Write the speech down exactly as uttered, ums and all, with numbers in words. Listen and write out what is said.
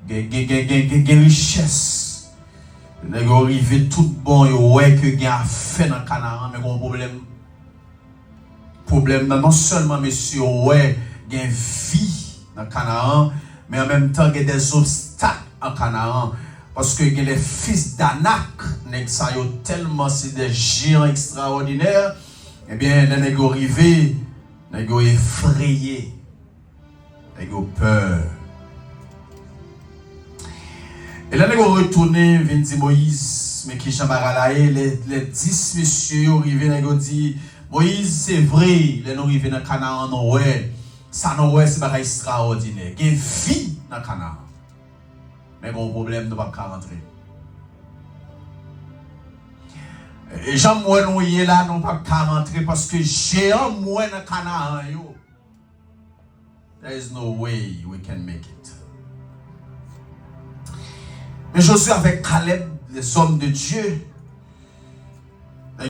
Gen, gen, gen, gen, gen, gen richès. Nèg yo rive tout bon, yo wè ke gen afè nan Kanaran, men gen yon pwoblèm. Pwoblèm nan, non sèlman mesye yo wè gen vi nan Kanaran, men an menm tan gen dè zobstak an Kanaran. Paske gen les fils d'Anak, nèg sa yo tèlman se des géants extraordinaires, ebyen, lè nèg yo rive, nèg yo efreye. Nèg yo pè. E lè nèg yo retounen, vin di Moyiz, men kijan bagay la ye, lè, lè dis mesye yo rive, nèg yo di, Moyiz, se vre, lè nou rive nan Kanaran, nou wè, sa nou wè, se bagay ekstraòdinè. Gen vi nan Kanaran. Men gen yon pwoblèm, nou p ap ka rantre. E jan m wè nou ye la, nou p ap ka rantre, paske jeyan m wè nan Kanaran yo, there is no way we can make it. Men Josué avèk Caleb, les hommes de Dieu,